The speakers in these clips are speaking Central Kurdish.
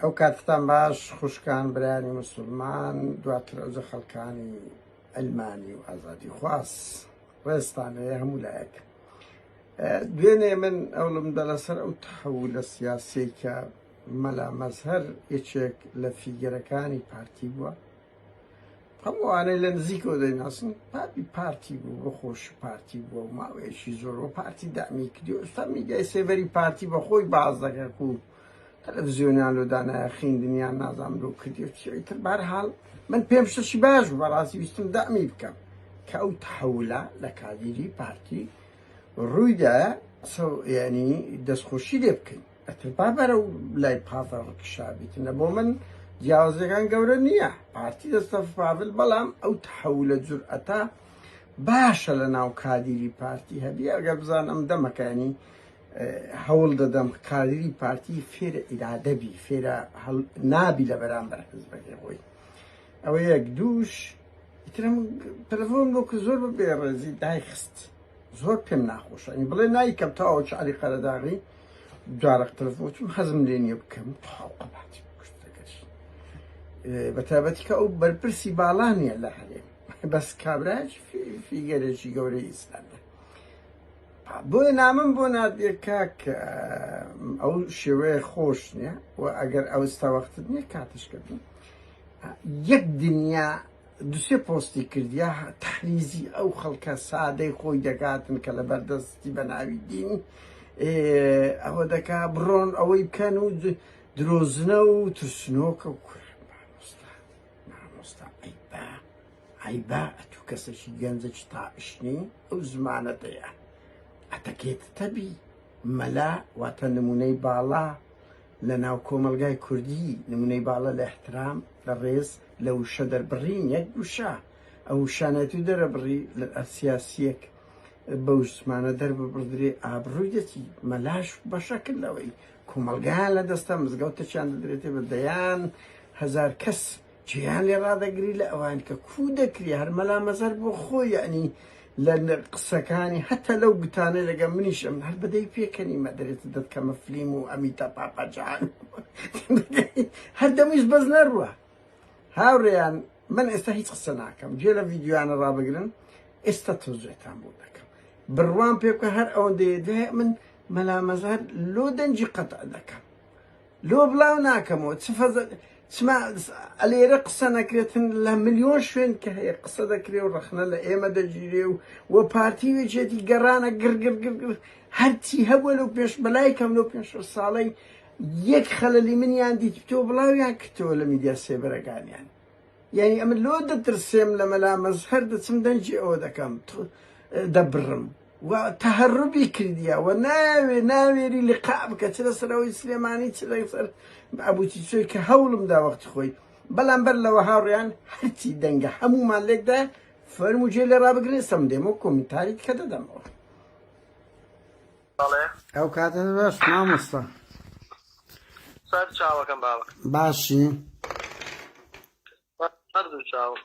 ئەو کاتتان باش خوشکان برایانی موسڵمان دواتر ئەوجە خەڵکانی عەلمانی و ئازادی خواز ڕێزتان هەیە هەموو لایەک دوێنێ من ئەوڵم دە لەسەر ئەو تحولە سیاسیەی کە مەلا مەزهەر یەکێک لە فیگەرەکانی پارتی بووە هەموو ئەوانەی لە نزیکەوە دەیناسن پاپی پارتی بوو بە خۆشی پارتی بووە و ماوەیەکی زۆر و پارتی دامی کردی ئێستا میدیای سێبەری پارتی بە خۆی باز دەکەک و تەلەڤزیۆنیان لۆ دانایە خیندنیان نازانم لۆ کردی و چی تر بەرحاڵ من پێم شتێکی باش بوو بەڕاستی ویستم دامی بکەم کە ئەو تحولە لە کادیری پارتی ڕوویدایە یعنی دەستخۆشی لێ بکەین ئەتر با بەرەو لای پاڤڵ کشابیتن لە بۆ من جیاوازیەکان گەورە نییە پارتی دەستە پاڤل بەڵام ئەو تحولە جورئەتە باشە لە ناو کادیری پارتی هەبی ئەگەر بزان ئەم دەمەکانی هەوڵ دەدەم کادیری پارتی فێرە ئیرادە بی فێرە نابی لە بەرامبەر حزبەکەی خۆی ئەوە یەک دووش ئیترم تەلەفۆن بۆ کە زۆر بە بێڕێزی دایخست زۆر پێم ناخۆشە ئەنی بڵێ نایکەم تەواو چعری قەرەداغی جارق تەلەفۆن حەزم لێ نییە بکەم تەواو قەباتی کوشتەکەش بە تایبەتی کە ئەو بەرپرسی باڵا نییە لە هەرێم بەس کابراش فیگەرێکی گەورەی ئیسلامە بۆیە نامەم بۆ ناردیە کاک ئەو شێوەیە خۆش نییە و ئەگەر ئەوستا وەختت نییە کاتش کردن یەک دنیا دوسێ پۆستی کردیە تەحریزی ئەو خەڵکە سادەی خۆی دەکاتن کە لە بەردەستی بە ناوی دین ئەوە دەکا بڕۆن ئەوەی بکەن و درۆزنە و ترسنۆکە و کورە مامۆستا مامۆستا عیبە عیبە ئەتوو کەسێکی گەنجێکی تائشنی ئەو زمانە دەیە ئەتەکێت تەبی مەلا واتە نمونەی باڵا لە ناو کۆمەڵگای کوردی نمونەی باڵا لە احترام لە ڕێز لە وشە دەربڕین یەک وشە ئەو وشانەی تو دەرەبڕی لە سیاسیەک بەو زمانە دەرببڕدرێ ئابڕووی دەچی مەلاش بەشەکرد لەوەی کۆمەڵگایان لە دەستە مزگەوتەکیان دەدرێتێ بە دەیان هەزار کەس جێیان لێ ڕادەگری لە ئەوان کە کوو دەکری هەر مەلا مەزەر بۆ خۆی یعنی لە قسەکانی هەتا لەو گوتانەی لەگە منیش ئەم هەر بەدەی پێکەنی مەدرێت دەتکەمە فلیم و ئەمیتا پاپاجان هەر دەمویست بەس نەڕوە هاوڕێیان من ئێستا هیچ قسە ناکەم گوێ لە ڤیدیۆیانە ڕابگرن ئێستا تەوزیحتان بۆ دەکەم بڕوام پێ بکە هەر ئەوەندەیە دوای من مەلا مەزهەر لۆ دەنگی قەتع دەکەم لۆ بڵاو ناکەمەوە چ فەزە چما ئەلێرە قسە نەکرێتن لە ملیۆن شوێن کە هەیە قسە دەکرێ و ڕەخنە لە ئێمە دەگیرێ و و پارتی و یەکێتی گەڕانە گڕ گڕ گڕ گڕ هەرچی هەبووە لەو پێش بەلای کەم لەو پێ ساڵەی یەک خەلەلی منیان دیتبتەوە بڵاویان کردەوە لە میدیا سێبەرەکانیان یعنی ئەمن لۆ دەترسێم لە مەلا مەزهەر دەچم دەنگی ئەوە دەکەم دەبڕم و تەهەروبی کردیە و ناوێ ناوێری لقاء بکە چ لەسەر ئەوەی سلێمانی چ لەسەر ئەبوتیچۆی کە هەوڵم دا وەختی خۆی بەڵام بەر لەوە هاوڕێیان هەرچی دەنگە هەموومان لێکدا فەرموو جێ لێ ڕابگرن ئێستا من دێمەوە کۆمنتاری کە دەدەمەوە. بەڵێ. ئەو کاتەت باش مامۆستا. سەر چاوەکەم بابە. باشی؟ هەردوو چاوم.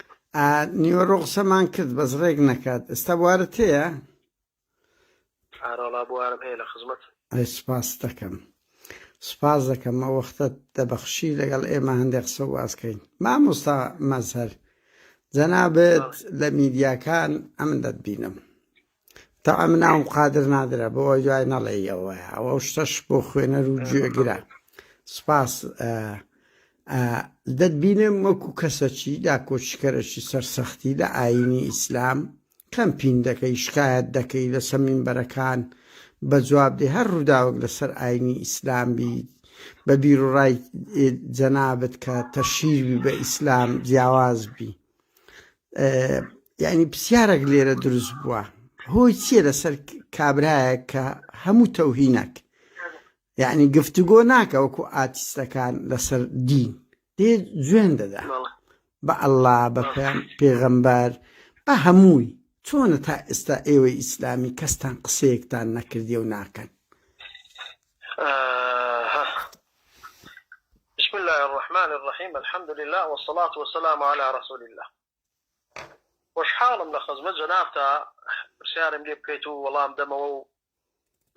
نیوەڕۆ قسەمان کرد بەس ڕێک نەکات ئێستا بوارت هەیە؟ ئارەوەڵا بوارم هەیە لە خزمەت. ئەی سوپاست دەکەم. سوپاس دەکەم ئەو وەختەت دەبەخشی لەگەڵ ئێمە هەندێک قسە و باس کەین. مامۆستا مەزهەر جەنابت لە میدیاکان ئەمن دەتبینم. تەعا من ناوم قادر نادرە بۆ ئەوەی دوای نەڵێی ئەوەیە ئەوە ئەو شتەش بۆ خوێنەر و گوێگرە سپاس دەتبینم وەکو کەسەکی داکۆکیکەرەکی سەرسەختی لە ئاینی ئیسلام کەمپین دەکەی شکایەت دەکەی لەسەر مینبەرەکان بە جواب دێ هەر ڕووداوێک لەسەر ئاینی ئیسلام بی بە بیروڕای جەنابت کە تەشهیر بی بە ئیسلام جیاواز بی یعنی پرسیارێک لێرە دروست بووە هۆی چییە لەسەر کابرایەک کە هەموو تەوهینەک یعنی گفتوگۆ ناکە وەکو ئاتیستەکان لەسەر دین دێ جوێن دەدا بە ئەللا بە پێغەمبەر بە هەمووی چۆنە تا ئێستا ئێوەی ئیسلامی کەستان قسەیەکتان نەکردی و ناکەن بسم اللە الرحمن الرحیم الحمد للە والصلاة والسلام علی رسول اللە خۆشحاڵم لە خزمەت جەنابتا پرسیارم لێ بکەیت و وەڵام دەمەوە و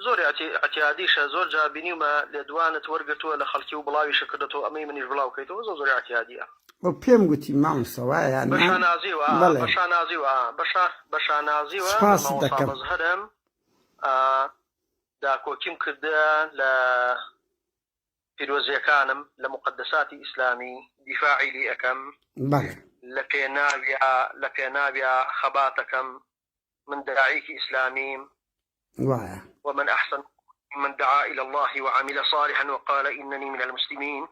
زۆر ئیعتیادیشە زۆر جار بینیومە لێدوانت وەرگرتووە لە خەڵکی و بڵاویشت کردۆتەوە ئەمەی منیش بڵاو کەیتەوە زۆر زۆر ئیعتیادیە. ئەو پێم گوتی مامۆستا وایە یان بە نا؟ شانازیوە بەڵێ. بە شانازیوە بە شا بە شانازیوە من سپاست مامۆستا دەکەم. مەزهەرم داکۆکیم کردە لە پیرۆزیەکانم لە موقەدەساتی ئیسلامی دیفاعی لی ئەکەم بەڵێ. لە پێناویا لە پێناویا خەبات ئەکەم من داعیەکی ئیسلامیم. وایە. ومن احسن ممن دعا الی اللە وعمل صالحا وقال اننی من المسلمین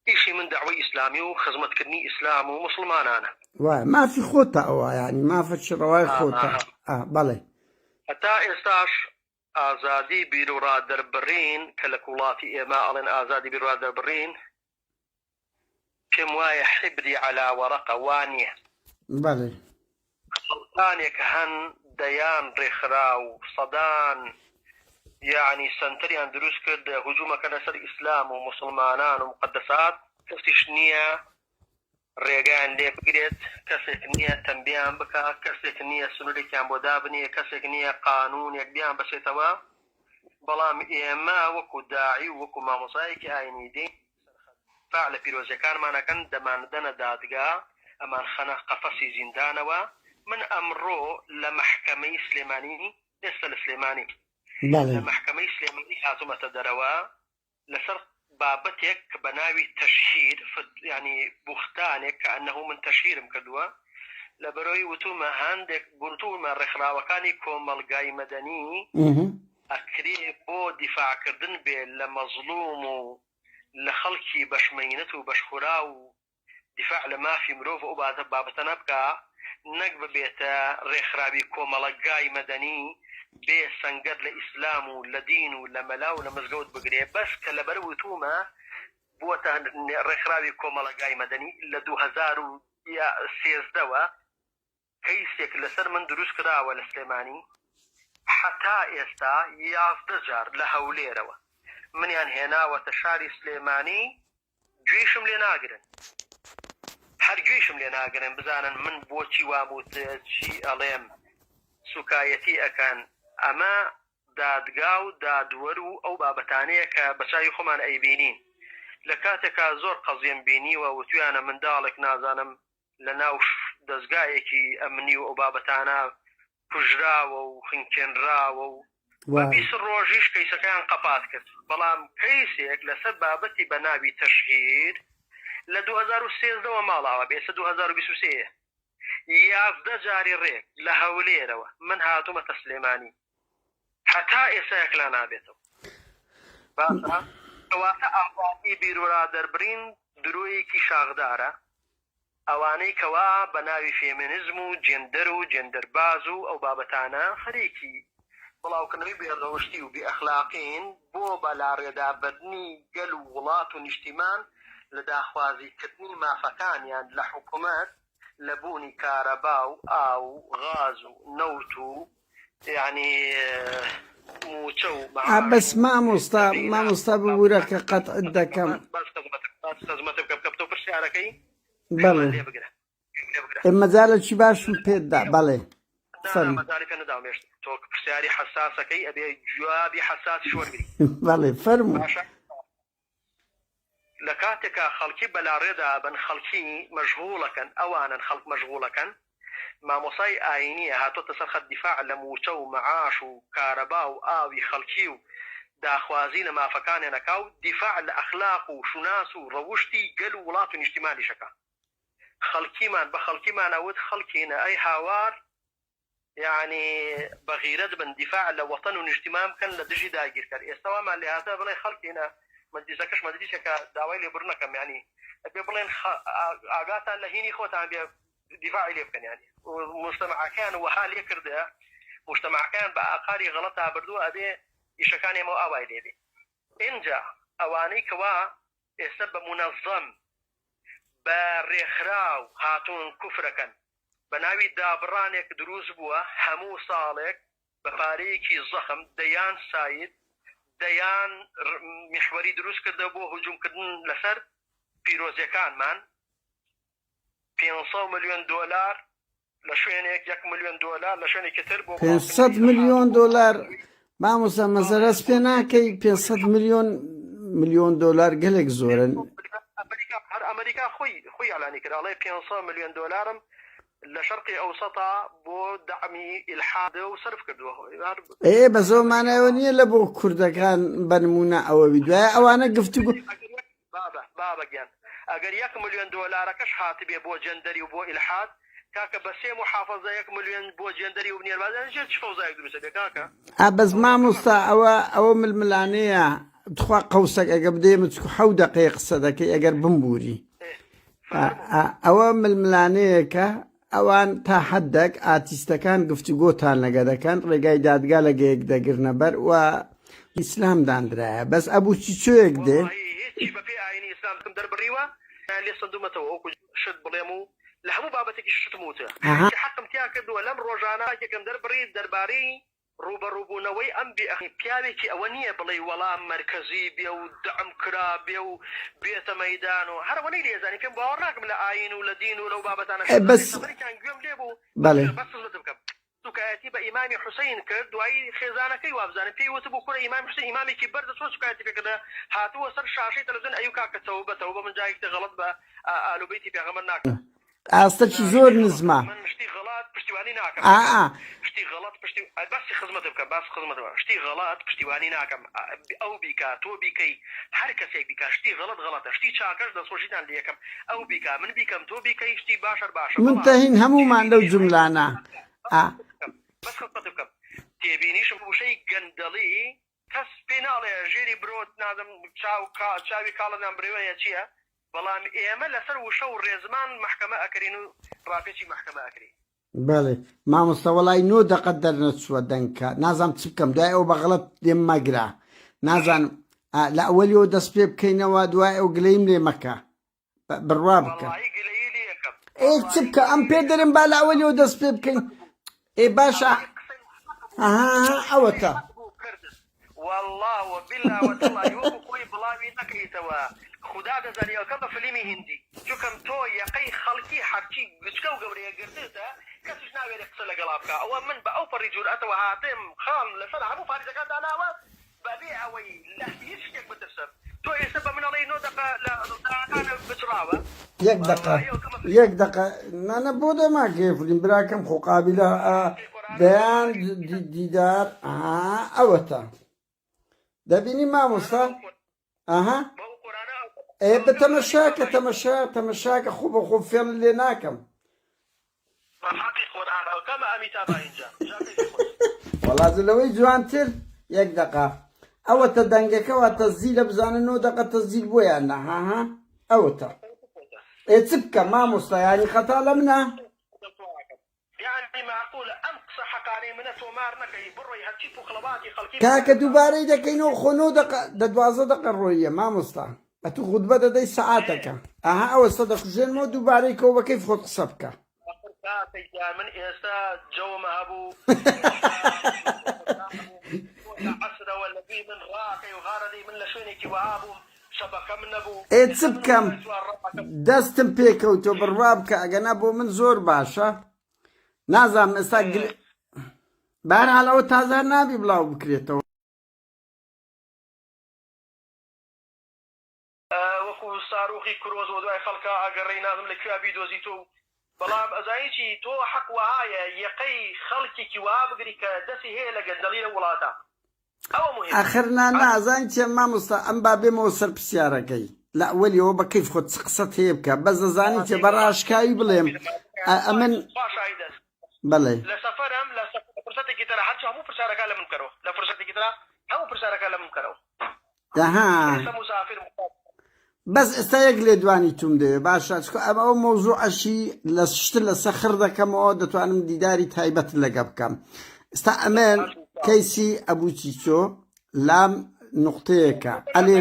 ئیشی من دەعوەی ئیسلامی و خزمەتکردنی ئیسلام و موسڵمانانە. وایە مافی خۆتە ئەوە یانی مافەکی ڕەوای خۆتە ئا بەڵێ. هەتا ئێستاش ئازادی بیروڕا دەربڕین کە لە وڵاتی ئێمە ئەڵێن ئازادی بیروڕا دەربڕین پێم وایە حیبری عەلا وەرەقە وا نییە. بەڵێ. خەڵکانێک هەن دەیان ڕێکخراو سەدان یەعنی سەنتەریان دروست کرد هجومەکەنە سەر ئیسلام و موسڵمانان و موقەدەسات کەسیش نییە ڕێگایان لێ بگرێت کەسێک نییە تەمبێیان بکا کەسێک نییە سنورێکیان بۆ دابنێ کەسێک نییە قانونێک بیان بەسێتەوە بەڵام ئێمە وەکو داعی و وەکو مامۆسایەکی ئاینی دێین دیفاع لە پیرۆزیەکانمان ئەکەن دەماندەنە دادگا ئەمانخەنە قەفەسی زیندانەوە من ئەمڕۆ لە مەحکەمەی سلێمانی ئێستا لە سلێمانیم بەڵێ. لە مەحکەمەی سلێمانی هاتومەتە دەرەوە لەسەر بابەتێک کە بە ناوی تەشهیر یانی بوختانێک کە ئەنەهو من تەشهیرم کردووە لەبەرەوەی وتومە هەندێک گوتومە ڕێکخراوەکانی کۆمەڵگای مەدەنی ئەکرێ بۆ دیفاع کردن بێ لە مەزڵوم و لە خەڵکی بەش مەینەت و بەش خوراو و دیفاع لە مافی مرۆڤ و ئەو بابەتانە بکا نەک ببێتە رێکخراوی کۆمەڵەگای مەدەنی بێ سەنگەر لە ئیسلام و لە دین و لە مەلا و لە مزگەوت بگرێ بەس کە لەبەر وتومە بووەتە رێکخراوی کۆمەڵەگای مەدەنی لە 2013 وە کەیسێک لەسەر من دروست کراوە لە سلێمانی هەتا ئێستا 11 جار لە هەولێرەوە منیان هێناوەتە شاری سلێمانی گوێیشم لێ ناگرن هەر گوێیشم لێ ناگرن بزانن من بۆچی وام وت چی ئەڵێم سوکایەتی ئەکەن ئەمە دادگا و دادوەر و ئەو بابەتانەیە کە بە چاوی خۆمان ئەیبینین لە کاتێکا زۆر قەزیەم بینیوە وتویانە منداڵێک نازانم لە ناو دەزگایەکی ئەمنی و ئەو بابەتانە کوژراوە و خنکێنراوە و بە 20 ڕۆژیش کەیسەکەیان قەپات کرد، بەڵام کەیسێک لەسەر بابەتی بە ناوی تەشهیر لە 2013 وە ماڵاوا بێ ئێستا 2023 یە 11 جاری ڕێک لە هەولێرەوە من هاتوومەتە سلێمانی هەتا ئێستا یەکلا نابێتەوە. باشە کەواتە ئازادی بیرورادەربرین درۆیەکی شاخدارە؟ ئەوانەی کەوا بە ناوی فێمێنزم و جێندەر و جێندەرباز و ئەو بابەتانە خەریکی بڵاوکردنەوەی بێ ڕەوشتی و بێ ئەخلاقین بۆ بە لاڕێدابردنی گەل و وڵات و نیشتیمان لە داخوازی کردنی مافەکانیان لە حکومەت لە بوونی کارەبا و ئاو و غاز و نەوت و یانی مووچە و ئا مەعاش بەس و مامۆستا تەمرینات مامۆستا ببورە کە قەتعت دەکەم. باس خزمەتم باس خزمەتم بکە بکە تۆ پرسیارەکەی بەڵێ گوێمان لێ بگرە گوێم لێ بگرە ئێ مەجالێکی باشم پێت دا بەڵێ نا نا فەرموو. مەجالی پێ نەداوم هێشتا تۆ پرسیاری حەساسەکەی ئەبێ جوابی حەساسیش وەرگری بەڵێ فەرموو. باشە لە کاتێکا خەڵکی بەلاڕێدا ئەبەن خەڵکی مەشغوڵەکەن ئەوانن خەڵک مەشغوڵەکەن مامۆسای ئاینیە هاتۆتە سەر خەت دیفاع لە موچە و مەعاش و کارەبا و ئاوی خەڵکی و داخوازی لە مافەکانیان ئەکا و دیفاع لە ئەخلاق و شوناس و ڕەوشتی گەل و وڵات و نیشتیمانیش ئەکا خەڵکیمان بە خەڵکیمان ئەوت خەڵکینە ئەی هاوار یەعنی بەغیرەت بن دیفاع لە وەتەن و نیشتیمان بکەن لە دژی داگیرکەر ئێستا وامان لێهاتە بڵێ خەڵکینە مەجلیسەکەش مەجلیسێکە داوای لێبوردن ئەکەم یەعنی ئەبێ بڵێن ئاگاتان لە هینی خۆتان بێ دیفاعی لێ بکەن یەعنی موجتەمەعەکەیان وەها لێ کردە موجتەمەعەکەیان بە ئاقاری غەڵەتا بردووە ئەبێ ئیشەکان ئێمە ئاوای لێ بێ ئینجا ئەوانەی کەوا ئێستا بە مونەزەم بە رێکخراو هاتوون کوفرەکەن بە ناوی دابڕانێک دروست بووە هەموو ساڵێک بە پارەیەکی زەخم دەیان سایت دەیان میحوەری دروست کردە بۆ هجوم کردن لەسەر پیرۆزیەکانمان 500 ملیۆن دۆلار لە شوێنێک یەک ملیۆن دۆلار لە شوێنێکی تر بۆ 500 بڵاوکردنەوەی ملیۆن ئیلحاد و دۆلار بڵاوکردنەوەی. مامۆستا مەزەرەس پێ ناکەی 500 ملیۆن ملیۆن دۆلار گەلێک زۆرن. ئەمریکا هەر ئەمریکا خۆی خۆی ئیعلانی کرد ئەڵێ 500 ملیۆن دۆلارم لە شەرقی ئەوسەتا بۆ دەعمی ئیلحاد و سەرف کردووە. ئێ بەس ئەوە مانای ئەوە نییە لە بۆ کوردەکان بە نموونە ئەوە بی دوایە ئەوانە گفتوگۆ بابە بابە گیان ئەگەر یەک ملیۆن دۆلارەکەش هاتبێ بۆ جەندەری و بۆ ئیلحاد کاکە بە سێ موحافەزە یەک ملیۆن بۆ جێندەری و بنێر بازیان ژێر چ فەوزایەک دروست ئەبێ کاکە؟ ئا بەس مامۆستا ئەوە ئەوە ململانێیە تخوا قەوسەک ئەگە بدەیە من چکو حەو دەقەیە قسە دەکەی ئەگەر بمبوری ئەوە ململانێیەکە ئەوان تا حدێک ئاتیستەکان گفتوگۆتان لەگە دەکەن ڕێگای دادگا لەگە یەک دەگرنە بەر و ئیسلام داندرایە بەس ئەبوو چی چۆیەک دێ هیچی بەپێی ئاینی ئیسلام دەربڕیوە لێ سندومەتەوە وەکو شت بڵێم و لە هەموو بابەتێکیش شتم وت ئەها. کە حەقم تیا کردووە لەم ڕۆژانە یەکێکم دەربڕی دەربارەی ڕووبەڕووبوونەوەی ئەم بێ ئەخ پیاوێکی ئەوە نییە بڵێی وەڵا مەرکەزی بێ و دەعم کرا بێ و بێتە مەیدان و هەر ئەوەنەی لێ زانی پێم باوەڕ ناکەم لە ئایین و لە دین و لەو بابەتانە ئێ شت بەس زانێ سەفەرێکیان گوێم لێ بوو بەڵێ. بەس خزمەتم بکەم سوکایەتی بە ئیمامی حوسەین کرد دوایی خێزانەکەی وابزانم پێی وتبوو کورە ئیمامی حوسەین ئیمامێکی بەرزە چۆن سوکایەتی پێ کردە هاتووە سەر شاشەی تەلەفزیۆن ئەیو کاکە تەوبە تەوبە من جارێکی تر غەڵەت بە ئالوبەیتی پێغەمبەر ناکەم ئاستەکی زۆر نزمە. من شتی غەڵەت پشتیوانی ناکەم ئا ئا. شتی غەڵەت پشتی باسی خزمەت بکە باس خزمەت بکە شتی غەڵەت پشتیوانی ناکەم ئەو بیکا تۆ بیکەی هەر کەسێک بیکا شتی غەڵەت غەڵەتە شتی چاکەش دەستخۆشیتان لێکەم ئەو بیکا من بیکەم تۆ بیکەی شتی باش هەر باشە بەڵام منتەهین هەموومان لەو تێبینیشم هەیە جوملانە ئا. بەس خزمەت بکەم تێبینیشم وشەی گەندەڵی کەس پێی ناڵێ ژێری برۆت نازم چاو چاوی کاڵت نان برێوەیە چیە بەڵام ئێمە لەسەر وشە و ڕێزمان مەحکەمە ئەکرین و ڕاپێچی مەحکەمە ئەکرێین. بەڵێ مامۆستا وەڵای نۆ دەقە دەرنەچووە دەنگکە نازانم چ بکەم دوای ئەوە بە غەڵەت لێم مەگرە نازانم لە ئەوەلیەوە دەست پێ بکەینەوە دوای ئەو گلەیم لێ مەکە بڕوا بکە ئێ چ بکە ئەم پێ دەرم با لە ئەوەلیەوە دەست پێ بکەین ئێ باشە ئەوەتە واللە وباللە وتاللە وەکو خۆی بڵاوی نەکەیتەوە خودا دەزانی ئەوکەم بە فلیمی هیندی چونکەم تۆ یەقەی خەڵکی هەرچی گچکە و گەورەیە گرتتە کەسیش ناوێرێ قسە لەگەڵا بکا ئەوە من بە ئەو پەڕی جورئەتەوە هاتم خاڵم لەسەر هەموو پاریزەکان داناوە بەبێ ئەوەی لە هیچ شتێک بترسم تۆ ئێستا بە من ئەڵێی نۆ دەقە لە ڕووداوەکانە بچڕاوە یەک دەقە وەڵڵاهی ئەوکەم بە فلیمی یەک دەقە نانە بۆ دەماکەی فلیم براکەم خۆ قابیلە دەیان دیدار ئەها ئەوەتە دەبینی مامۆستا ئەها ئێ بە تەمەشاکە تەمەشا تەمەشاکە خۆ بە خۆ فێڵ لێ ناکەم وەڵا لەوەی جوانتر یەک دەقە ئەوەتە دەنگەکە وا تەزیلە بزانە نۆ دەقە تەزیل بۆ یان نا ها ئەوەتە ئێ چ بکەم مامۆستا یانی خەتا لە منە یەعنی مەعقولە ئەم قسە حەقانەی منە تۆمار نەکەی بڕۆی هەرچی پوخڵەواتی خەڵکی کاکە دووبارەی دەکەینەوە خۆ نۆ دەقە دە 12 دەقە ڕۆییە مامۆستا ئەتوو خوتبە دەدەی سەعاتەکە ئەها ئەوەستە دەکوژێنمەوە دووبارەی کەوە بە کەیف خۆت قسە بکە. ئاخر کاکە گیان من ئێستا جەوم هەبوو لە عەسرەوە لە گوێی من ڕاکەی و غارەدەی من لە شوێنێکی وەها بووم شەبەکەم نەبوو ئێ چ ئێستا من بکەم وەڵای سوار ڕاکەم. دەستم پێکەوتوە بڕوا بکە ئەگەنا بۆ من زۆر باشە نازانم ئێستا گل بەهەرحاڵ ئەوە تازە هەر نابی بڵاو بکرێتەوە. وەکو ساروخی کرۆز وەدوای خەڵکا ئەگەڕێی نازم لە کوێا بیدۆزی تۆ بەڵام ئەزانی چی تۆ حەق وەهایە یەقەی خەڵکێکی وەها بگری کە دەستی هەیە لە گەندەڵی لەو وڵاتە ئەوە موهیمە ئاخر نا نا ئەزانی چیە مامۆستا ئەم با بێمەوە سەر پرسیارەکەی لە ئەوەلیەوە بە کەیف خۆت چ قسەت هەیە بکە بەس دەزانی چیە بە ڕاشکاوی بڵێم ئەمن خوا شاهیدە بەڵێ. لە سەفەرم لە فرسەتێکی ترا هەرچی هەموو پرسیارەکان لە من بکەرەوە لە فرسەتێکی ترا هەموو پرسیارەکان لە من بکەرەوە دەها ئێستا موسافرم بەس ئێستا یەک لێدوانی توم دەوێ باشە چکە ئەم ئەو مەوزوعەشی لە شتر لەسەر خڕ دەکەمەوە دەتوانم دیداری تایبەت لەگە بکەم ئێستا ئەمن کەیسی ئەبوو چیچۆ لام نقطەیەکە ئەلێ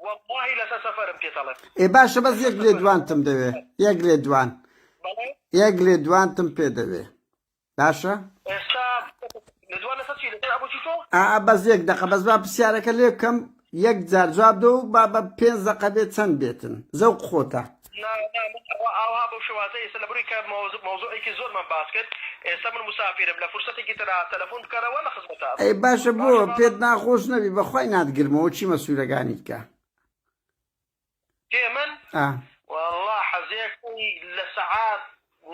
واللهی لەسەر سەفەرم پێتەڵێم ئێ باشە بەس یەک لێدوانتم دەوێ یەک لێدوان یەک لێدوانتم پێ دەوێ باشە ئێستا لێدوان لەسەر چی لەسەر ئەبوو چیچۆ ئا بەس یەک دەقە بەس با پرسیارەکە لێ بکەم یەک جار جواب دە و با بە پێنج دەقە بێت چەند بێتن زەوق خۆتە. نا نا من ئەوە ئاوها بەو شێوازە ئێستا لە بڕی کە مەوزوعێکی زۆرمان باس کرد ئێستا من مسافیرم لە فرسەتێکی ترا تەلەفۆن بکەرەوە لە خزمەتا ئەی باشە بۆ باشە بابە پێت ناخۆش نەبی بەخوای ناتگرمەوە چی مەسوولەکانی کە کێ من ئا واللە حەزێکەی لە سەعات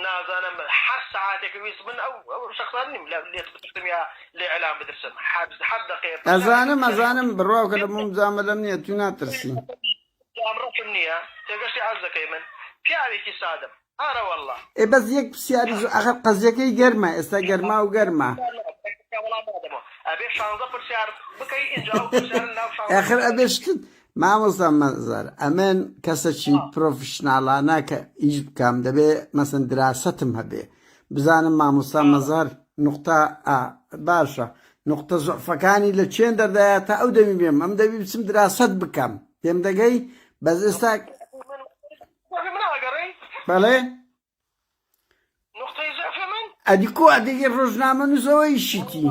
نازانم هەر سەعاتێک ویست من ئەو ئەو شخصان نیم لە لێت بترسم یا لێ ئیعلام بترسم هەر هەر دەقەیە پرسیارێکم ئەزانم پرسیاری ئەزانم بڕواکە لە مۆم جامەلەم نییە تو ناترسی. جام ڕقم نییە تێگەشتی عەرز دەکەی من پیاوێکی سادەم ئارە واللە. ئێ بەس یەک پرسیاری زۆر ئاخر قەزیەکەی گەرمە ئێستا گەرما و گەرمە. وەڵام نادەمەوە ئەبێ شانزە پرسیار بکەی ئینجا ئەو پرسیارە لەناو شانزە ئاخر پرسیارە ئەبێ شتت مامۆستا مەزار ئەمن کەسەکی پرۆفشناڵانە کە ئیش بکەم دەبێ مەسەن دراسەتم هەبێ بزانم مامۆستا مەزار نوقتە ئا باشە نوقتە زوعفەکانی لە چێن دەردایە تا ئەو دەمی بێم ئەم دەبی بچم دراسەت بکەم پێم دەگەی بەس ئێستا بەڵێ نقطەی زەعفی من ئەدی کو ئەدی ڕۆژنامە نووسەوە ئیشیتی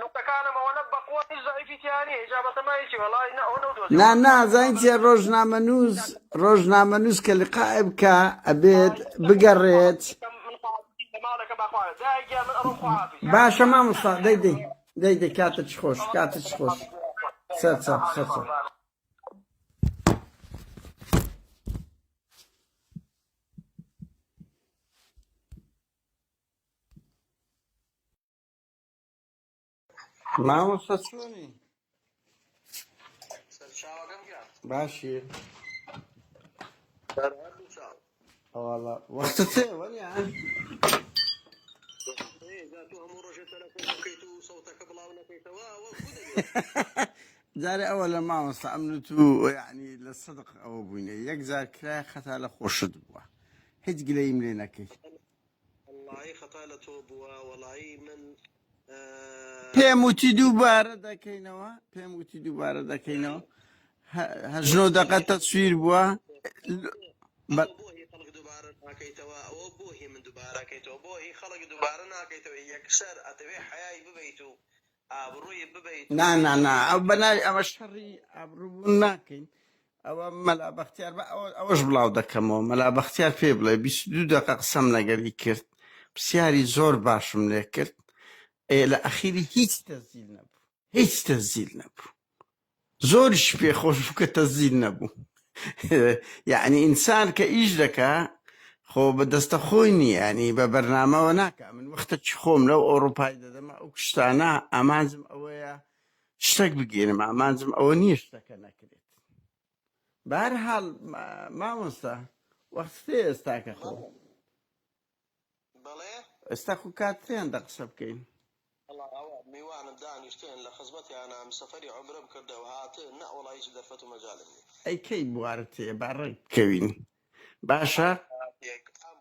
نقطەکانم ئەوەنە بەقوە هیچ زەعیفی تیا نییە ئیجا بەتەمای چی وەڵای نە ئەوە نەودۆزیەوە نا نا زانین چیە ڕۆژنامە نووس ڕۆژنامە نووس کە لقاء بکا ئەبێت بگەڕێت باشە مامۆستا دەی دەی دەی دەی کاتت چ خۆش کاتت چ خۆش سەر چاو سەر چاو. مامۆستا چۆنی؟ سەرچاوەکەم گیان. باشی سەر هەردوو چاو. ئەوەڵا وەختت هەیە وەنیە؟ ئێ جا تۆ هەموو ڕۆژێ تەلەفۆن بکەیت و سەوتەکە بڵاو نەکەیتەوە ئەوە کو دەبێت؟ جارێ ئەوە لە مامۆستا ئەمن و تو یعنی لە سدق ئەوە بووینە یەک جار کرایە خەتا لە خۆشت بووە هیچ گلەییم لێ نەکەی. وەڵایی خەتا لە تۆ بووە وەڵایی من پێم وتی دووبارە دەکەینەوە پێم وتی دووبارە دەکەینەوە هەژنۆ دەقە تەسویر بووە بۆ هی خەڵک دووبارە ناکەیتەوە ئەوە بۆ هی من دووبارەکەیتەوە بۆ هی خەڵک دووبارە ناکەیتەوە یەکسەر ئەتەوێ حەیای ببەیت و ئابڕووی ببەیت و نا نا نا ئەو بەناوی ئەمە شەڕی ئابڕووبوون ناکەین ئەوە مەلا بەختیار بە ئەوە ئەوەش بڵاو دەکەمەوە مەلا بەختیار پێ بڵێ 22 دەقە قسەم لەگەری کرد پرسیاری زۆر باشم لێ کرد ئێ لە ئەخیری هیچ تەزیل نەبوو هیچ تەزیل نەبوو زۆریش پێ خۆش بوو کە تەزیل نەبوو یعنی ئینسان کە ئیش دەکا خۆ بە دەستە خۆی نییە ینی بە بەرنامەوە ناکە من وەختە چی خۆم لەو ئەوروپای دەدەمە ئەو شتانە ئامانجم ئەوەیە شتێک بگێنم ئامانجم ئەوە نییە شتەکە نەکرێت بەهەرحاڵ مامۆستا وەخت ئێستاکە خۆ بەڵێ ئێستا خۆ کات هەیە دە قسە بکەین. وەڵا ئەوە میوانم دانیشتن لە خزمەتیانام سەفەری عومرەم کردەوە هاتن نە وەڵا هیچ دەرفەت و مەجالم نیە. ئەی کەی بوارت هەیە با ڕێک بکەوین باشە؟ کاتێک ئەم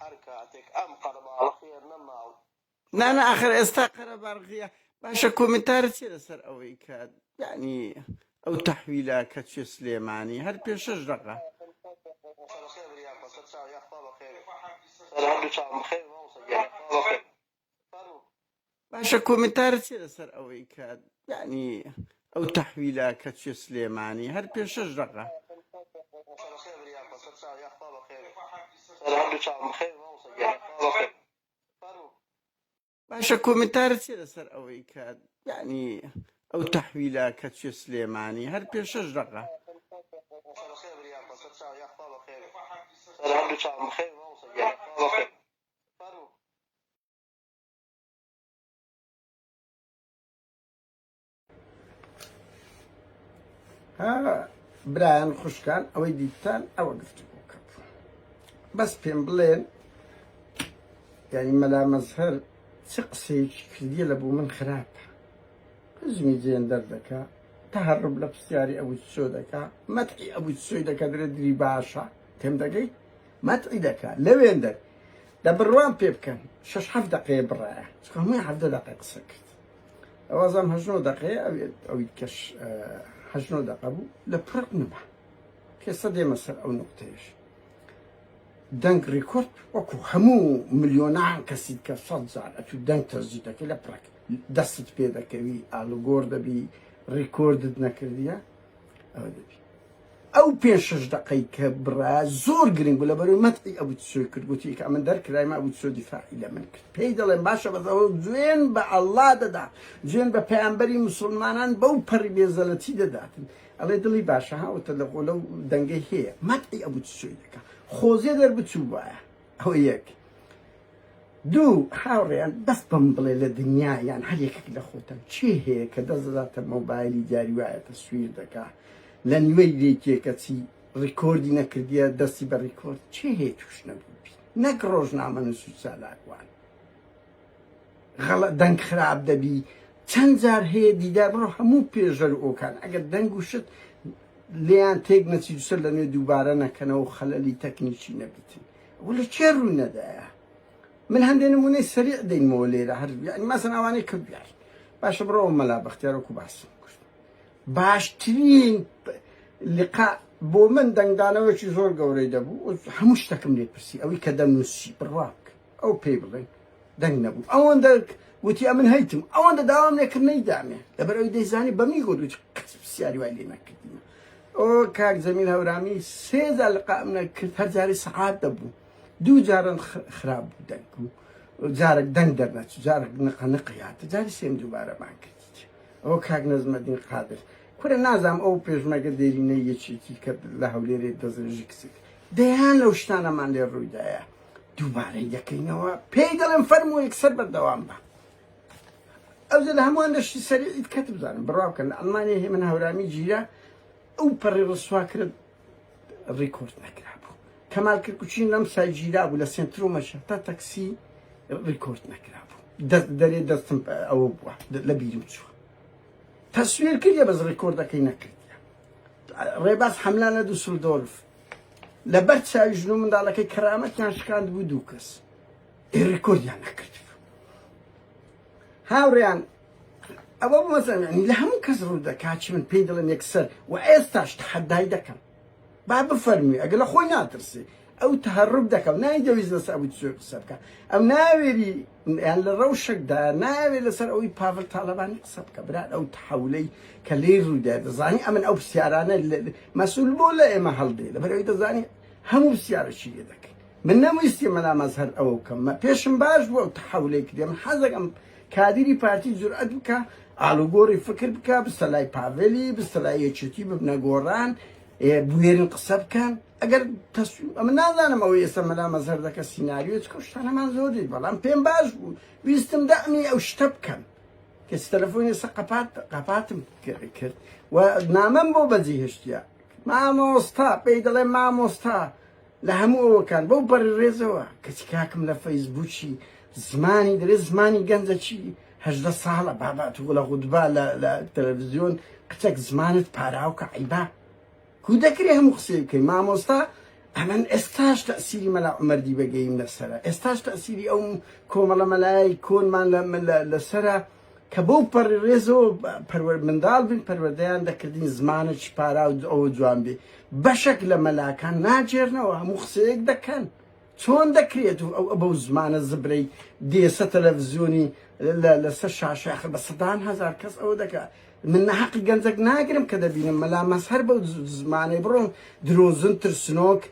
هەر کاتێک ئەم قەرەباڵخیە نەما و نا نا ئاخر ئێستا قەرەباڵغیە باشە کۆمنتارت چیە لەسەر ئەوەی کە یعنی ئەو تەحویلە کە چێ سلێمانی هەر پێ شەش دەقە باشە کۆمنتارت چیە لەسەر ئەوەی کە یعنی ئەو تەحویلە کە چێ سلێمانی هەر پێ شەش دەقە باشە کۆمنتارت چیە لەسەر ئەوەی کە یعنی ئەو تەحویلە کە چێ سلێمانی هەر پێ شەش دەقە ها برایان خوشکان ئەوەی دیتان ئەوە گفتوگۆکە بوو بەس پێم بڵێن یعنی مەلا مەزهەر چ قسەیەکی کردیە لە بۆ من خراپە حزمی جێندەر دەکا تهرب لە پرسیاری ئەبوو چۆ دەکا مەتعی ئەبوو چۆی دەکا درێ دری باشە تێم دەگەی مەتعی دەکا لەوێندەر دە بڕوام پێ بکەن شەش حەفت دەقەیە بڕایە چونکە هەمووی حەڤدە دەقەی قسە کرد ئەوازام هەژنۆ دەقەیە ئەوی کەش هەژنۆ دەقە بوو لە پڕق نما پێسە دێمە سەر ئەو نقطەیەش دەنگ ڕیکۆرد وەکو هەموو ملیۆنان کەسی کە سەد جار ئەتو دەنگ تەزی دەکەی لە پڕک دەستت پێ دەکەوی ئالوگۆر دەبی ڕیکۆردت نەکردیە ئەوە دەبی. ئەو پێ شش دقەی کە بڕا زۆر گرنگ بوو لەبەرەوەی مەتعی ئەبوو تسۆی کرد گوتی کە ئەمن دەرکرایم ئەبوو تسۆ دیفاعی لە من کرد پێی دەڵێم باشە بەس ئەوە جوێن بە ئەڵڵا دەدا جوێن بە پەیامبەری موسڵمانان بەو پەڕی بێزەلەتی دەداتن ئەڵێ دڵی باشە ها وتە لە خۆ لەو دەنگەی هەیە مەتعی ئەبوو تسۆی دەکا خۆزێ دەربچوو وایە ئەوە یەک دوو هاوڕێیان بەس بەم بڵێ لە دنیا یان هەر یەکێک لە خۆتان چێ هەیە کە دەست دەداتە مۆبایلی دیاری وایە تەسویر دەکا لە نوێی لێکێکە چی ڕیکۆردی نەکردیە دەستی بە ڕیکۆرد چێ هەیە توش نەبووبی نەک ڕۆژنامە نووس و چالاکوان غەڵە دەنگ خراپ دەبی چەند جار هەیە دیدار بڕۆ هەموو پێژەر و ئۆکان ئەگەر دەنگ و شت لێیان تێک نەچی دوسەر لە نوێ دووبارە نەکەنەوە خەلەلی تەکنیکی نەبیتن ئەوە لە کێ ڕووی نەدایە من هەندێ نمونەی سەریع دەینمەوە لێرە هەر یعنی مەسەن ئەوانەی کە بیار باشە بڕۆ مەلا بەختیار وەکو باسم کرد باشترین لقا بۆ من دەنگدانەوەکی زۆر گەورەی دەبوو هەموو شتەکەم لێ پرسی ئەوەی کە دەمنووسی بڕوا بکە ئەو پێی بڵێن دەنگ نەبوو ئەوەندە وتی ئەمن هەیتم ئەوەندە داوام لێکرد نەیدامێ لەبەر ئەوی دەیزانی بەمنی گوت وتی کەس پرسیاری وای لێ نەکردیمە ئۆ کاک جەمیل هەورامی سێ جار لقام نەکرد هەر جاری سەعات دەبوو دوو جارن خراپ بوو دەنگ و جارێک دەنگ دەرنەچوو جارێک نقە نقی هاتە جاری سێم دووبارەمان کردیت ئەوە کاک نەزمەدین قادر کورە نازانم ئەو پێشمەرگە دێرینەی یەکێتی کە لە هەولێرێ دەستڕێژی کچێک دەیان لەو شتانەمان لێ ڕوویدایە دووبارەی دەکەینەوە پێی دەڵێم فەرموو یەکسەر بەردەوام بە ئەوجە لە هەمووان لەشی سەریعیت کەت بزانم بڕوا بکەن لە ئەڵمانیا هێمن هەورامی گیرا ئەو پەڕی ڕسوا کرد ڕیکۆرد نەکرابوو کەمال کرکوچین لەم سای گیرا بوو لە سێنترۆمەشە تا تەکسی ڕیکۆرد نەکرابوو دەست دەرێ دەستم ئەوە بووە لە بیرم چووە تەسویر کردە بەس ڕیکۆردەکەی نەکردە ڕێباز حەملان لە دوسلدۆرف لەبەر چاوی ژن و منداڵەکەی کەرامەتیان شکاند بوو دوو کەس ڕیکۆردیان نەکرد هاوڕێیان ئەوە بۆزانانی لە هەموو کەس ڕوو دەکات چی من پێی دڵم یەکسەر و ئێستاش تەحەدای دەکەم با بفەرمووی ئەگەر لە خۆی ناترسی ئەو تهرب دەکەم نایدەویست لەسەر ئەوی زۆر قسە بکە ئەم ناوێری یان لە ڕەوشێکدا ناوێ لەسەر ئەوی پاڤل تاالبانی قسە بکە برا ئەو تحولەی کە لێی ڕوودا دەزانی ئەمن ئەو پرسیارانە مەسول بۆ لە ئێمە هەڵدێ لەبەر ئەوی دەزانی هەموو پرسیارەکی لێ دەکەین من نەمویستی مەلا مەزهەر ئەوە بکەم مە پێشم باش بوو ئەو تحولەی کردی من حەزەکەم کادیری پارتی جورئەت بکە ئالوگۆڕی فکر بکە بستە لای پاڤێلی بستە لای یەکێتی ببنە گۆڕان بوێرن قسە بکەن ئەگەر ئەمە نازانم ئەوەی ئێستا مەلا مەزهەر دەکە سیناریۆ چکە شتانەمان زۆر دیت بەڵام پێم باش بوو ویستم دەعمی ئەو شتە بکەم کەس تەلەفۆنی ئێستا قەپات قەپاتم کرد و نامەم بۆ بەجێ هێشتیە مامۆستا پێی دەڵێ مامۆستا لە هەموو ئەوەکان بەو پەڕی ڕێزەوە کەچی کاکم لە فەیسبووکی زمانی دەرێ زمانی گەنجە چی 18 ساڵە بابا تو لە غودبا لە تەلەڤزیۆن قچەک زمانت پاراو کە عیبا کو دەکرێ هەموو قسەی بکەی مامۆستا ئەمن ئێستاش تەسیری مەلا عومەر دیبەگەیم لەسەرە ئێستاش تەسیری ئەو کۆمەڵە مەلای کۆنمان لەسەرە کە بەو پەڕی ڕێزەوە پەروەر منداڵ بین پەروەردەیان دەکردین زمانێکی پارا و ئەوە جوان بێ بەشێک لە مەلاکان ناگێرنەوە هەموو قسەیەک دەکەن چۆن دەکرێت و ئەو بەو زمانە زبرەی دێسە تەلەڤزیۆنی لەسەر شاشە ئاخر بە سەدان هەزار کەس ئەوە دەکات من نەحەقی گەنجەک ناگرم کە دەبینم مەلا مەزهەر بەو زمانەی بڕۆن درۆزن ترسنۆک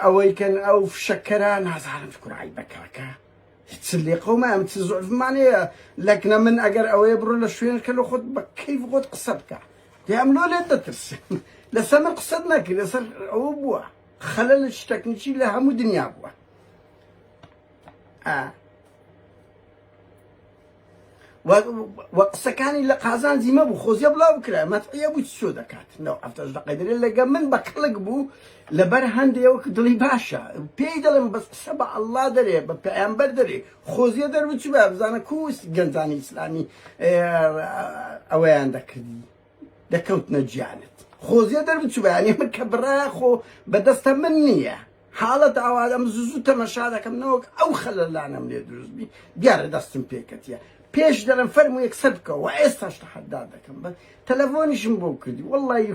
ئەوەی کەن ئەو فشەکەرە نازانم کورای بەکاکە چ لێقەومە ئەم چ زعفمان هەیە لەکنە من ئەگەر ئەوەیە بڕۆ لە شوێن کە لە خۆت بە کەیف خۆت قسە بکە دێ ئەم لۆ لێت دەترسم لەسەر من قسەت نەکرد لەسەر ئەوە بووە خەلەل تەکنیکی لە هەموو دنیا بووە ئا و قسەکانی لە قازانجی مەبوو خۆزیە بڵاو بکرا مەتعیە بوو چۆ دەکات نەو هەفتەش دەقەی دەرێ لەگە من بە کەڵک بوو لەبەر هەندێک دڵی باشە پێی دەڵێم بەس قسە بە ئەڵڵا دەرێ بە پەیامبەر دەرێ خۆزیە دەربچوو بە بزانە کوس گەنجانی ئیسلامی ئەوەیان دەکردی دەکەوتنە گیانت خۆزیە دەربچوو بەیانی من کە بڕایە خۆ بەدەستە من نییە حاڵەت ئاوا ئەم زوو زوو تەمەشا دەکەم نەوەک ئەو خەلەلانەم لێ دروست بی دیارە دەستم پێکەتیە پێش دەڵێم فەرموو یەکسەر بکەوە ئێستاش تەحەدا دەکەم بە تەلەفۆنیشم بۆ کردی وەڵڵی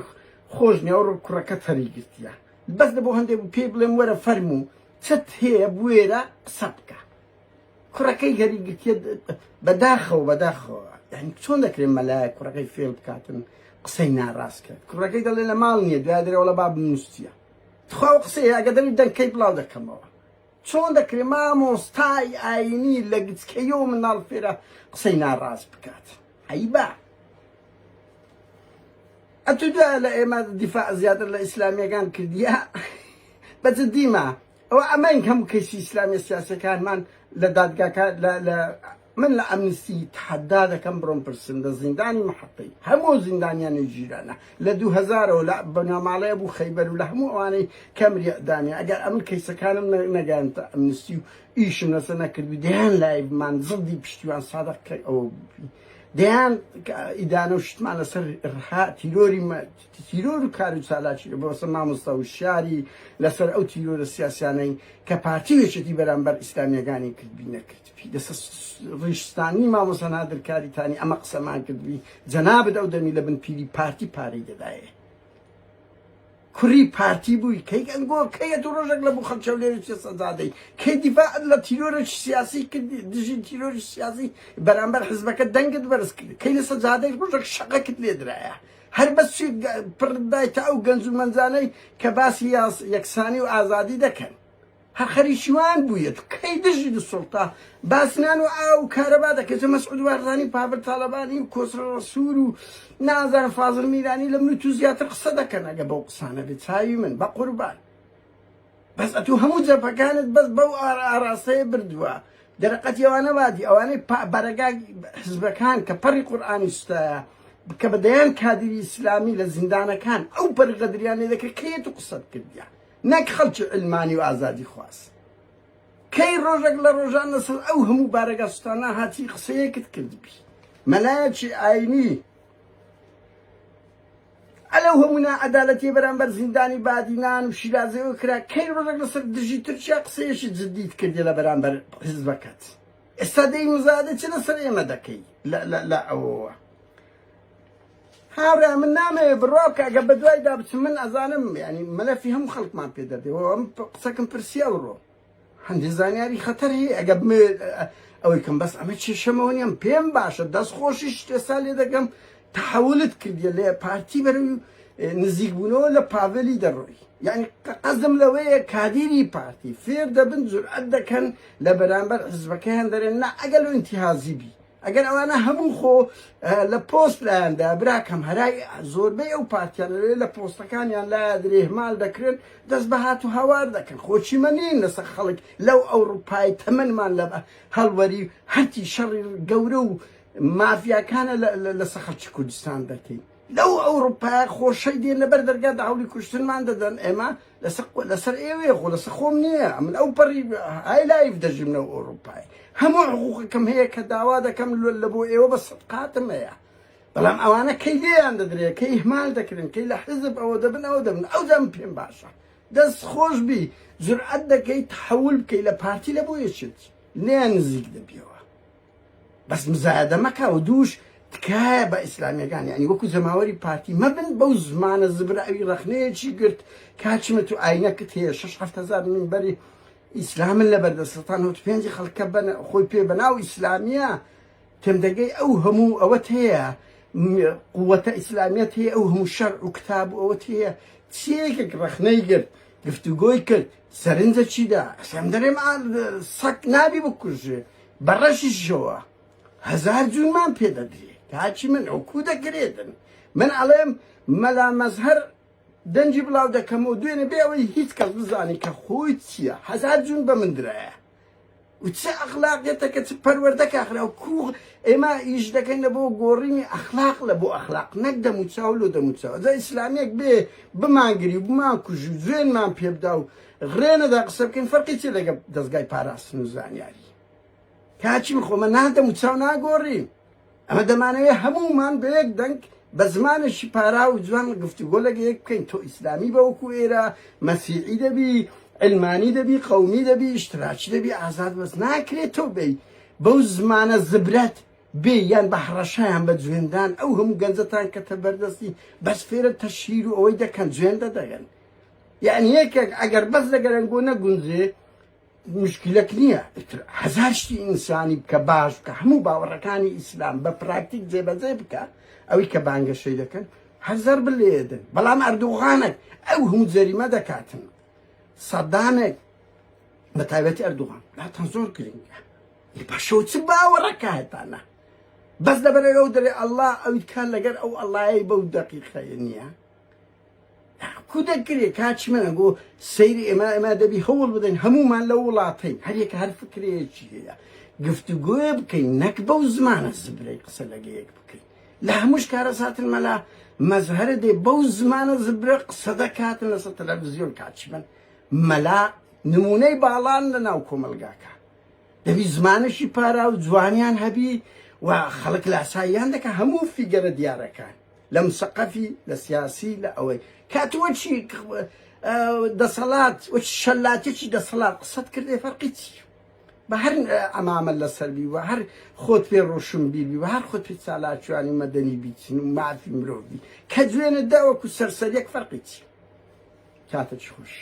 خۆش نییە ئەو کوڕەکە تەری گرتیە بەس لە بۆ هەندێک بوو پێی بڵێم وەرە فەرموو چت هەیە بوێرە قسە بکە کوڕەکەی هەری گرتیە بەداخەوە بەداخەوە یعنی چۆن دەکرێت مەلایە کوڕەکەی فێڵ بکاتن؟ قسەی ناڕاست کرد کوڕەکەی دەڵێ لە ماڵ نییە دوای دەرێ وەڵا بابم نووسیە تخوا ئەو قسەیە ئەگە دەری دەنگکەی بڵاو دەکەمەوە چۆن دەکرێ مامۆستای ئاینی لە گچکەیەوە منداڵ فێرە قسەی ناڕاست بکات عەیبە ئەتو دوایە لە ئێمە دیفاع زیاتر لە ئیسلامیەکان کردیە بە جدیمە ئەوە ئەمەین هەموو کەیسی ئیسلامیە سیاسەکانمان لە دادگاکە لە من لە ئەمنستی تەحەدا دەکەم بڕۆن پرسن لە زیندانی محەتەی هەموو زیندانیانەی جیرانە لە 2000ەوە لە بنەماڵەی ئەبوو خەیبەر و لە هەموو ئەوانەی کەمری ئەدامی ئەگەر ئەمن کەیسەکانم نەگەیاندە ئەمنستی و ئیشم لەسەر نەکردبی دەیان لایڤمان زڵدی پشتیوان سادق کە ئەوە بووی دەیان ئیدانە و شتمان لەسەر ڕها تیرۆری تیرۆر و کار و چالاکی بۆسە مامۆستا و شاری لەسەر ئەو تیرۆرە سیاسیانەی کە پارتی و یەکێتی بەرامبەر ئیسلامیەکانی کردبی نەکردبی لەسەر ڕیشستانی مامۆستا نادر کاریتانی ئەمە قسەمان کردبی جەنابت ئەو دەمی لە بن پیری پارتی پارەی دەدایێ کوڕی پارتی بووی کەی ئەنگۆ کەی ئەتوو ڕۆژێک لە بوو خەڵکی هەولێری چێ سەزادەی کەی دیفاعت لە تیرۆرێکی سیاسی کردی دژی تیرۆری سیاسی بەرامبەر حزبەکە دەنگت بەرز کرد کەی لە سەجادەی ڕۆژێک شەقەکت لێ درایە هەر بەس چی پڕدایتە ئەو گەنج و مەنجانەی کە باسی یەکسانی و ئازادی دەکەن هەر خەریکی وان بوویە تو کەی دژی دو سوڵتە باس نان و ئاو و کارەبا دەکەی جا مەسعود بارزانی و پاڤل تاڵەبانی و کۆسرە ڕەسول و نازانم فازل میرانی لە من و تو زیاتر قسە دەکەن ئەگە بەو قسانە بێ چاوی من بە قوربان بەس ئەتوو هەموو جەپەکانت بەس بەو ئاراستەیە بردووە دەرەقەتی ئەوانە وادی ئەوانەی بەرەگا حزبەکان کە پەڕی قورئانی سوتایە کە بە دەیان کادیری ئیسلامی لە زیندانەکان ئەو پەڕی غەدریان لێ دەکرد کەیەت و قسەت کردیە نەک خەڵکی عیلمانی و ئازادی خواز. کەی ڕۆژێک لە ڕۆژان لەسەر ئەو هەموو بارەگا سوتانە هاتی قسەیەکت کردبی؟ مەلایەکی ئاینی ئەلەو هەموو ناعەدالەتیە بەرامبەر زیندانی بادینان و شیرازەوە کرا کەی ڕۆژێک لەسەر دژی تورکیا قسەیەکی جدیت کردی لە بەرامبەر حزبەکەت؟ ئێستا دەی مزادە چ لەسەر ئێمە دەکەی لە ئەوەوە؟ هاوڕێیان من نامەوێ بڕوا بکە ئەگەر بەدوایدا بچم من ئەزانم یعنی مەلەفی هەموو خەڵکمان پێ دەدێ و ئەم قسەکەم پرسی ئەوڕۆ هەندێک زانیاری خەتەر هەیە ئەگە بمەوێ ئەوەی کەم بەس ئەمە کێشەمەوە نییە پێم باشە دەست خۆشی ئێستا لێ دەکەم تحولت کردیە لێ پارتی بەرەو نزیک بوونەوە لە پاڤلی دەڕۆی یعنی قەزم لەوەیە کادیری پارتی فێر دەبن جورئەت دەکەن لە بەرامبەر حزبەکەیان دەرێن نا ئەگەر لۆ ئینتیهازی بی ئەگەر ئەوانە هەموو خۆ لە پۆست لایاندا براکەم هەرای زۆربەی ئەو پارتیانە لێ لە پۆستەکانیان لایە درێهمال دەکرێن دەست بە هات و هاوار دەکەن خۆچیمە نین لەسەر خەڵک لەو ئەوروپای تەمەنمان لە هەڵوەری هەرچی شەڕی گەورە و مافیاکانە لەسەر خەڵکی کوردستان دەکەین لەو ئەوروپایە خۆشەی دێن لەبەر دەرگا داولی کوشتنمان دەدەن ئێمە لەسەر ئێوەیە خۆ لەسەر خۆم نییە من ئەو پەڕی های life دەژیم لەو ئەوروپای هەموو حقوقەکەم هەیە کە داوا دەکەم لە بۆ ئێوە بە سەدقاتم هەیە بەڵام ئەوانە کەی لێیان دەدرێت کەی ئیهمال دەکرن کەی لە حزب ئەوە دەبن ئەوە دەبن ئەو دەم پێم باشە دەست خۆش بی جورئەت دەکەی تحول بکەی لە پارتی لە بۆ یەکێتی لێیان نزیک دەبیەوە بەس مزایەدە مەکە و دووش تکایە بە ئیسلامیەکان یعنی وەکو جەماوەری پارتی مەبن بەو زمانە زبرە ئەوی ڕەخنەیەکی گرت کاچمە تو ئاینەکت هەیە 6 هزار منبەری ئیسلامن لەبەر دەسەتان هەوت پێنجی خەڵکە بەن خۆی پێ بەناو ئیسلامیە تێمدەگەی ئەو هەموو ئەوەت هەیە قوتە ئیسلامیەت هەیە ئەو هەموو شەر و کتاب و ئەوەت هەیە چیەکێک ڕەخنەی گرت گفتوگۆی کرد سەرنجە چیدا ئەسەم دەرێم سەک نابی بکوژێ بە ڕەشیشەوە هەزار جوونمان پێ دەدرێ کاکی من ئەو کو دەکرێتن من ئەڵێم مەلا مەزهەر دەنگی بڵاو دەکەمەوە دوێنێ بێ ئەوەی هیچ کەس بزانی کە خۆی چییە هەزار جوون بە من درایە و چ ئەخلاقێتە کە چ پەروەردەکە ئەخرا و کوغ ئێمە ئیش دەکەین لە بۆ گۆڕینی ئەخلاق لە بۆ ئەخلاق نەک دەموچاو لۆ دەموچاو جا ئیسلامیەک بێ بمانگری و بمانکوژی و جوێنمان پێ بدا و ڕێنەدا قسە بکەین فەرقی چیە لەگەڵ دەزگای پاراستن و زانیاری کاکی من خۆمە نادەم و چاو ناگۆڕین ئەمە دەمانەوێت هەموومان بە یەک دەنگ بە زمانێکی پارا و جوان گفتوگۆ لەگە یەک بکەین تۆ ئیسلامی بە وەکو ئێرە مەسیحی دەبی علمانی دەبی قەومی دەبی ئیشتراکی دەبی ئازاد بەس ناکرێت تۆ بێی بەو زمانە زبرەت بێ یان بە هەڕەشەیان بە جوێندان ئەو هەموو گەنجەتان کەتە بەردەستی بەس فێرە تەشهیر و ئەوەی دەکەن جوێن دەدەگەن یەعنی یەکێک ئەگەر بەس لەگەر ئەنگۆ نەگونجێ مشکلەک نییە ئیتر هەزار شتی ئینسانی بکە باش بکە هەموو باوەڕەکانی ئیسلام بە پراکتیک جێبەجێ بکە ئەوەی کە بانگەشەی دەکەن. هەر زەرب لێدن بەڵام ئەردوغانێک ئەو هەموو جەریمە دەکاتن سەدامێک بە تایبەتی ئەردوغان لاتان زۆر گرنگە باشەوە چ باوەڕەکە هەتانە بەس لەبەرەوە ئەو دەرێ ئەڵڵا ئەوی کار لەگەر ئەو ئەڵڵایەی بەو دەقیقەیە نییە کو دەکرێ کاچی منە گۆ سەیری ئێمە ئێمە دەبی هەوڵ بدەین هەمومان لە وڵاتەین هەرێکە هەر فکرەیەکی هەیە گفتوگۆیە بکەین نەک بەو زمانە زبرەی قسە لەگە یەک بکەین لە هەمووش کارەساتن مەلا مەزهرە دێ بەو زمانە زبرە قسە دەکاتن لەسەر تەلەڤزیۆن کاچی من مەلا نمونەی باڵان لە ناو کۆمەلگاکە دەبی زمانێکی پارا و جوانیان هەبی و خەڵک لاساییان دەکە هەموو فیگەرە دیارەکان لە مسەقەفی لە سیاسی لە ئەوەی کاتوە چی دەسەڵات وەچ شەلاتێکی دەسەڵات قسەت کردێ فەرقی چی بە هەر ئەمامە لەسەر بی و هەر خۆت پێ ڕۆشن بیر بی و هەر خۆت پێ چالاکیانی مەدەنی بیچن و مافی مرۆڤ بی کە جوێنە داوەکو سەرسەریەک فەرقی چی کاتێکی خۆش.